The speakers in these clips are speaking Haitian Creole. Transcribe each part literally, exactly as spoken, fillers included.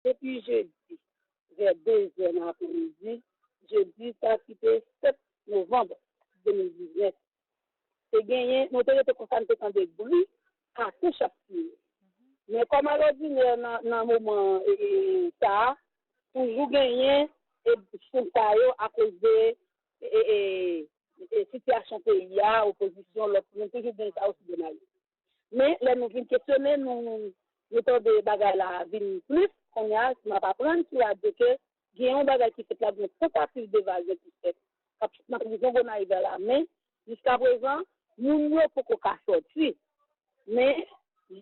depi jedi vè de zè nan apremidi, jedi sa ki te sèt novanm de mil diznèf. Te genyen, nou te rete konsa, nou te tande bri katouch ap tire. Men kòm alòdinè nan, nan moman e, e, sa a, toujou genyen e, sound sa yo akoz de e, e, e, e, sitiyasyon peyi a, opozisyon, lòt moun, toujou gen sa osi de mal. Men, lè nou vin kesyone, nou, nou tande bagay la vin plis, kounye a, m ap aprann sou radyo ke gen yon bagay ki fèt la, gen yon tantativ devazyon ki fèt. K ap fèt nan prizon Gonayiv la, men, jiskaprezan, moun yo poko ka sòti. Men,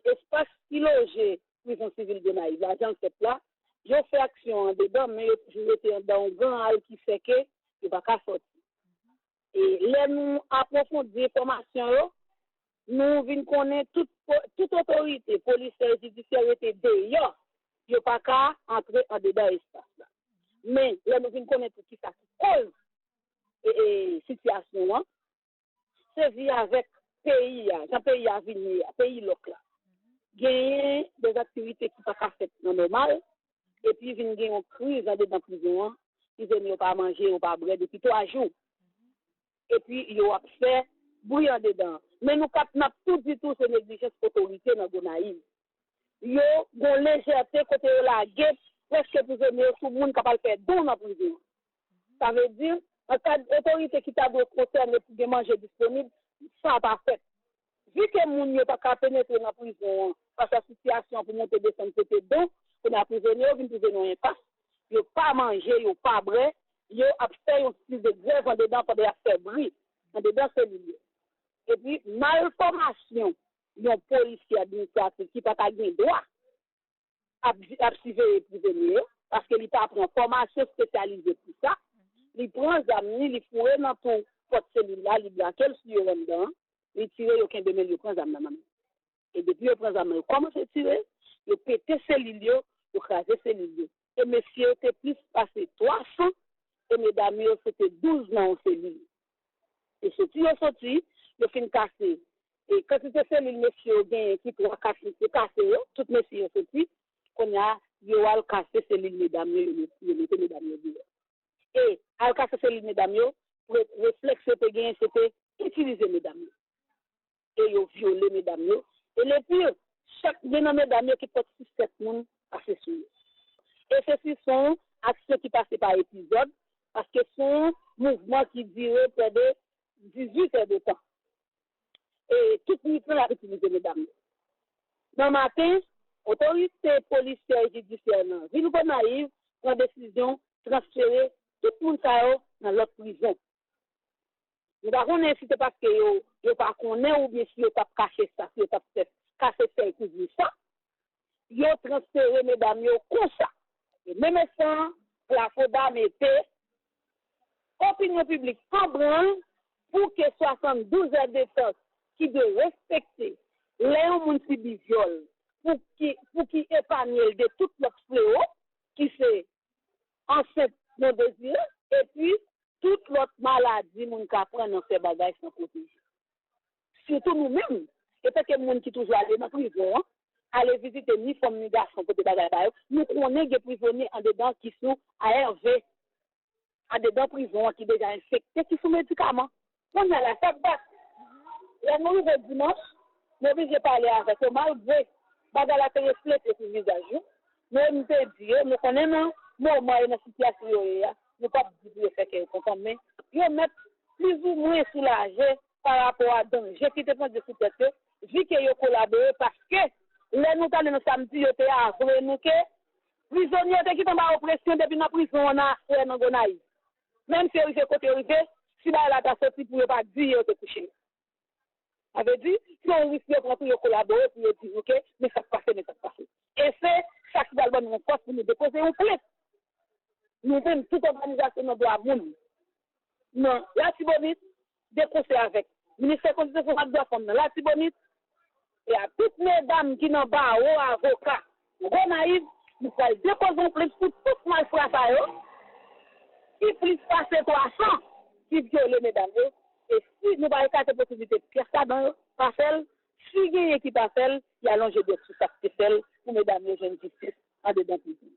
espas ki loje prizon sivil Gonayiv la, jan l fèt la, yo fè aksyon andedan, men yo toujou rete anndan yon gran al ki fè ke yo pa ka sòti. E lè nou apwofondi enfòmasyon yo, nou vin konnen tout, tout otorite polisyè e jidisyè rete deyò, yo pa ka antre andedan espas la. Men, lè nou vin konnen tou kisa ki koz e, e, sitiyasyon an, se vi avèk peyi a, jan peyi a vin ye a, peyi lòk la. Genyen de aktivite ki pa ka fèt nan nòmal, epi vin gen yon kriz andedan prizon an, prizonye yo pa manje, yo pa bwè depi twa jou. Epi yo ap fè bri andedan. Men nou k ap, n ap tou di tou se neglijans otorite nan Gonayiv. Yo gon lejète kote yo lage prèske prizonye yo sou moun k ap al fè don nan prizon an. Sa vle di, an kad otorite ki ta dwe konsène pou gen manje disponib, sa pa fèt. Vi ke moun yo pa ka penetre nan prizon an fas a sitiyasyon pou monte desann pote don, kounye a prizonye yo vin twouve nan enpas, yo pa manje, yo pa bwè, yo ap fè yon stil de grèv andedan pandan y ap fè bri andedan selil yo. Epi, malfòmasyon yon polisye administratif ki pa ta gen dwa ap, ap siveye prizonye yo, paske li pa pran fòmasyon espesyalize pou sa. Li pran zam li, li foure nan twou pòt selil la, li brake l sou yo anndan an, li tire, yo kenbe men l, yo pran zam nan nan men l. E depi yo pran zam nan, yo kòmanse tire, yo pete selil yo, yo kraze selil yo. E mesye yo te plis pase twa san, e medam yo se te douz nan yon selil. E soti yo soti, yo fin kase. E kantite selil mesye yo genyen ki twa, kat, yo kase yo, tout mesye yo soti. Kounye a, yo al kase selil medam yo, yo met-, yo mete medam yo deyò. E al kase selil medam yo, re-, reflèks yo te genyen, se te itilize medam yo. E yo vyole medam yo. E lepi, chak gen nan medam yo ki pot sis sèt moun pase sou yo. E se si se yon aksyon ki pase pa epizòd, paske se yon mouvman ki dire prè de dizuit è de tan. E tout nwit lan, y ap itilize medam yo. Nan maten, otorite polisyè e jidisyè nan vil Gonayiv pran desizyon transfere tout moun sa yo nan lòt prizon. Nou pa konnen si se paske yo, yo pa konnen oubyen si yo t ap kache sa, si yo t ap fè, kase fèy kouvri sa. Yo transfere medam yo konsa. E menm estan an, Plafon Dam mete opinyon piblik an branl pou ke swasanndouz è de tan ki dwe respekte lè yon moun sibi vyòl, pou ki, pou ki epanye l de tout lòt flewo, ki se ansent non dezire, epi tout lòt maladi moun ka pran nan fè bagay san pwoteje. Sitou nou menm, etanke moun ki toujou ale nan prizon an, ale vizite ni fanm ni gason kote bagay ba yo, nou konnen gen prizonye andedan ki sou A R V, andedan prizon an ki deja enfekte, ki sou medikaman. Kounye a la, sa k pase? Lè nou rive dimanch, nou oblije pale avèk yo, malgre bagay la te reflete sou vizaj yo. Men nou te di yo, nou konnen nan moman yo, nan sitiyasyon yo ye a, nou p ap di pou yo fè kè yo kontan, men yo mèt plizoumwen soulaje pa rapò a danje ki te pandye sou tèt yo, vi ke yo kolabore, paske lè nou t ale nan samdi, yo te avwe nou ke prizonye yo te gentan ba yo presyon depi nan prizon an nan aswè nan Gonayiv. Menm si yo rive kote yo rive, si bagay la ta soti pou yo pa di yo te touche yo. Sa vle di, se yon risk yo pran pou yo kolabore, pou yo di nou ke, men sa k pase, men sa k pase. E se sa ki pral ban nou yon fòs pou nou depoze yon plent. Nou menm, tout òganizasyon nan dwa moun nan Latibonit, de konsè avèk Ministè Kondisyon Fanm ak Dwa Fanm nan Latibonit, e a tout medam ki nan bawo avoka Gonayiv, nou pral depoze yon plent pou tout malfra sa yo, ki plis pase twa san ki vyole medam yo. E si nou pa ekate posiblite pyès ladan yo pa fè l, si genyen ki pa fè l, y a lonje dwèt sou sa k te fè l pou medam yo jwenn jistis andedan prizon.